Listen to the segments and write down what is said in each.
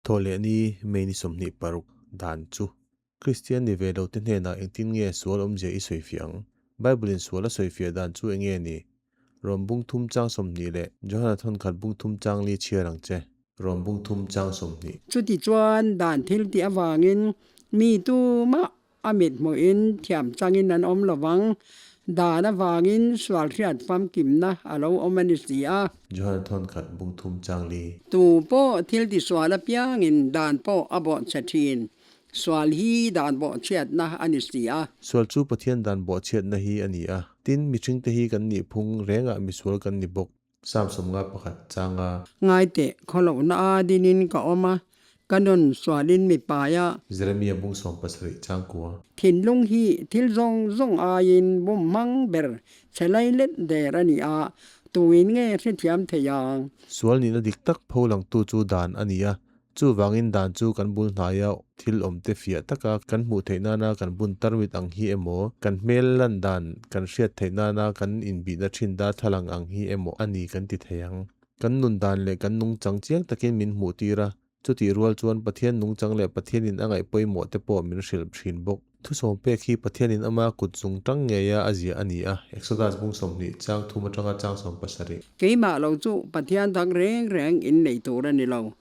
Thawhlehni May ni 26 dan chu Kristian ni ve lote hnenah engtin nge sual awmzia i sawifiah ang? Bible-in sual a sawifiah dan chu enge ni? Rom bung thum chang 20 leh Johana thawnkhat bung thum chang li chhiar ang che. Rom bung thum chang 20. Chutichuan dan thil tih avangin mi tumah A mit hmuhin thiam changin an awm lo vang. Dan avangin sual hriat famkimna a lo awm a ni si a. Johan thawn khat bung thum chang li. Tu pawh thil tisual apiangin dan pawh a bawhchhe thin. Sual hi dan bawhchhiatna a ni si a. Sual chu Pathian dan bawhchhiatna hi a ni a. Tin, mihringte hi kan nih phung rengah misual kan ni bawk. Psalm 51 changa. Ngaiteh, khawlohna a dinin ka awm a, ka nun sualin mi pai a. Jeremia bung 70 changkua. Thinlung hi thil zawng zawng aiin bum hmang ber che lai let der a ni a, tuin nge hrethiam thei ang? Sual nihna dik tak pho langtu chu dan a ni a, Chuvangin dan chu kan bul hnaia thil awmte fiah taka kan hmuh theih nana kan bun tarmit ang hi emaw, kan hmel lan dan kan hriat theih nana kan inbihna thin darthlalang ang hi emaw a ni kan ti thei ang. Kan nun dan leh kan nungchang chiang takin min hmuh tir a, chutih rual chuan Pathian nungchang leh Pathianin a ngaih pawimawh te pawh min hrilh thin bawk. Thusawm pek hi Pathianin ama kut zung tang ngeia a ziah a ni a, Exodus bung 20 chang thum atanga chang 70. Keimah lo chu Pathian dang reng reng in nei tur a ni lo.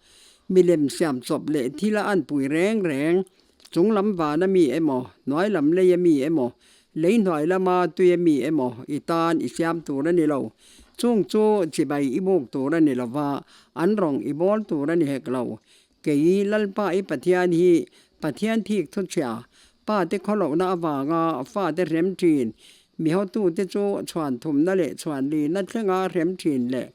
Milem siam chawp leh thil a anpui reng reng, chung lam van a mi emaw, hnuai lam lei a mi emaw, lei hnuai lama tui a mi emaw i tan i siam tur a ni lo. Chung chu chibai i buk tur a ni lo va, an rawng i bawl tur a ni hek lo. Kei Lalpa i Pathian hi Pathian thik thuchhia, pa te khawlohna avanga fate hrem thin, mi hotute chu chhuan thumna leh chhuan lina thlenga hrem thin leh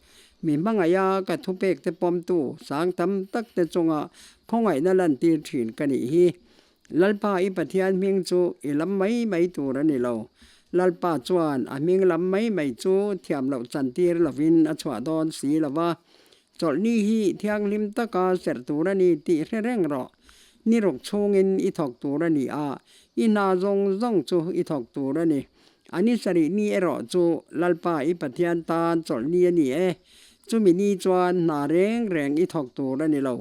mi hmangaiha ka thupek te pawmtu sang tam tak te chunga khawngaihna lantir thin ka nih hi. Lalpa i Pathian hming chu i lam mai mai tur a ni lo. Lalpa chuan a hming lam mai mai chu thiam loh chantir lovin a chhuah dawn si lo va. Chawlhni hi thianghlim taka serh tur a ni tih hre reng rawh. Ni ruk chhungin i thawk tur a ni a, i hna zawng zawng chu i thawk tur a ni. A ni sarih ni erawh chu Lalpa i Pathian tan chawlhni a ni e. Chumi ni chuan hna reng reng i thawk tur a ni lo.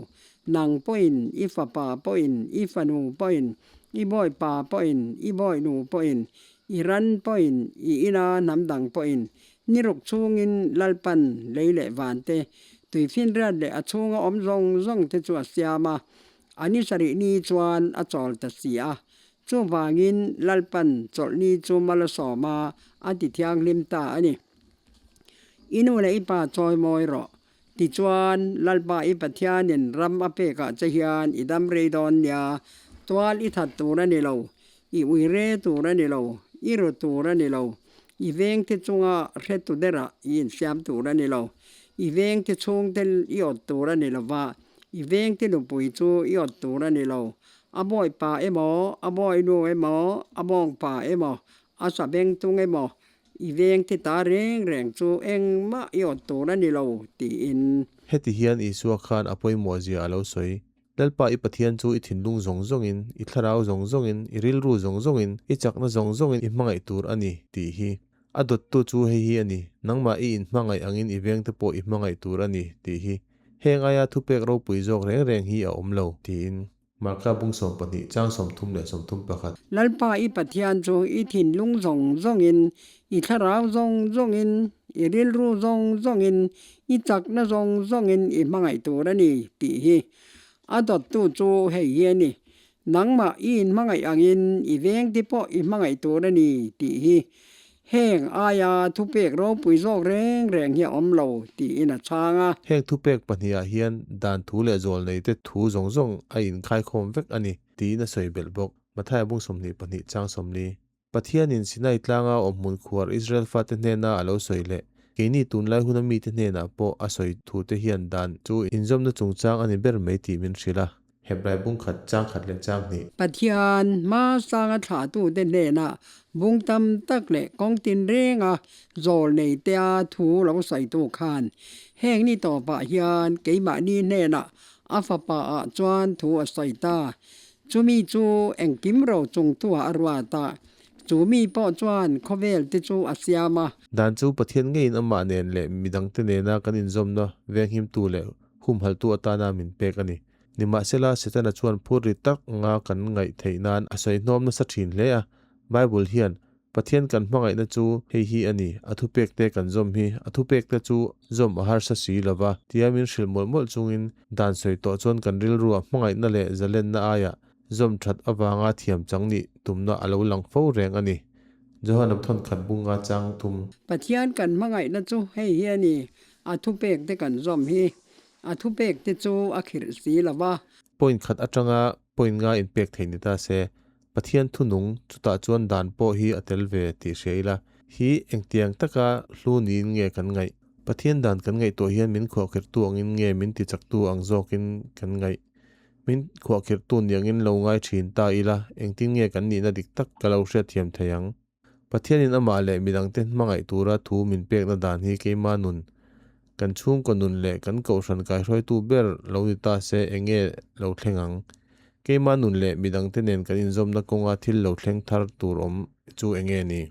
Nang pawhin, i fapa pawhin, i fanu pawhin, i bawipa pawhin, i bawihnu pawhin, i ran pawhin, i ina hnam dang pawhin Ni ruk chhungin Lalpan lei leh vante, tuifinriat leh a chhunga awm zawng zawng te chu a siam a, a ni sarih ni chuan a chawl ta si a. Chuvangin Lalpan chawlhni chu mal a sawm a, a ti thianghlim ta a ni. I nu leh i pa chawi mawi rawh. Tichuan, Lalpa i Pathianin ram a pekah che hian i dam rei dawn nia, tual i that tur a ni lo, i ui re tur a ni lo, i ru tur a ni lo, i vengte chunga hretu derah i insiam tur a ni lo, i vengte chhungte i awt tur a ni lo va, i vengte nupui chu i awt tur a ni lo, a bawipa emaw, a bawinu emaw, a bawngpa emaw, a sabengtung emaw, I veng ti ta reng reng chu engmah i awt tur a ni lo, tiin. Heti hian Isua khan a pawimawh zia a lo sawi, Lalpa i Pathian chu i thinlung zawng zawngin, i thlarau zawng zawngin, i rilru zawng zawngin, i chakna zawng zawngin i hmangaih tur a ni, tih hi. A dawttu chu hei hi a ni, Nangmah i inhmangaih angin i vengte pawh i hmangaih tur a ni, tih hi. Heng aia thupek ropui zawk reng reng hi a awm lo, tiin. Marka bung 12 chang 30 leh 31. Lalpa i Pathian chu i thinlung zawng zawngin, i thlarau zawng zawngin, i rilru zawng zawngin, i chakna zawng zawngin i hmangaih tur a ni tih hi a dawttu chu hei hi a ni. Nangmah i inhmangaih angin i vengte pawh i hmangaih tur a ni tih hi Heng aia thupek ropui zawk reng reng hi a awm lo, tiin a chhang a. Heng thupek pahnihah hian dan thu leh zawl neite thu zawng zawng a inkhaikhawm vek a ni, tiin a sawi belh bawk. Mathaia bung 22 chang 40. Pathianin Sinai tlanga awmhmun khuar Israel fate hnena a lo sawi leh, keini tunlai huna mite hnenah pawh a sawi thute hian dan chu inzawmna chungchang a ni ber mai tih min hrilh a. Hebrai bung khat, chang khat leh chang hnih. Pathian hma sanga thlahtute hnenah bung tam tak leh kawng tinrenga zawl nei tea thu lo sawitu khan heng ni tawpah hian keimahni hnenah a fapa ah chuan thu a sawi ta. Chumi chu engkim ro chungtuah a ruat a, chu mi pawh chuan khawvel te chu a siam a. Dan chu Pathian ngeiin amah nen leh midangte nena kan inzawmna venghimtu leh humhaltu atana min pek a ni. Nimahsela, Setana chuan phur ri tak anga kan ngaih theih nan a sawi hnawm nasa thin hle a. Bible hian, Pathian kan hmangaihna chu hei hi a ni, a thupekte kan zawm hi, a thupekte chu zawm a harsa si lo va, tia min hrilh mawlh mawlh chungin dan sawi tawh chuan kan rilrua hmangaihna leh zalenna aiah zawm that avanga thiam chang nih tumna a lo lang fo reng a ni. Johana thawnkhat bunga chang thum. Pathian kan hmangaihna chu hei hi a ni, a thupekte kan zawm hi, a thupekte chu a khirh si lo va. Point khat atanga point nga inpek theih ni ta se, Pathian thunung chutah chuan dan pawh hi a tel ve tih hria ila, hi engtiang taka hlu niin nge kan ngaih? Pathian dan kan ngaihtuah hian min khuahkhirhtu angin nge min tichaktu ang zawkin kan ngaih? Min khuahkhirhtu niangin lo ngai thin ta ila, engtin nge kan nihna dik tak ka lo hriatthiam thei ang? Pathianin amah leh midangte hmangaih tura thu min pekna dan hi keima nun, kan chhungkaw nun leh kan kohhran kaihruaitu ber lo ni ta se eng nge lo thleng ang? Keima nun leh midangte nen kan inzawmna kawnga thil lo thleng thar tur awm chu eng nge ni?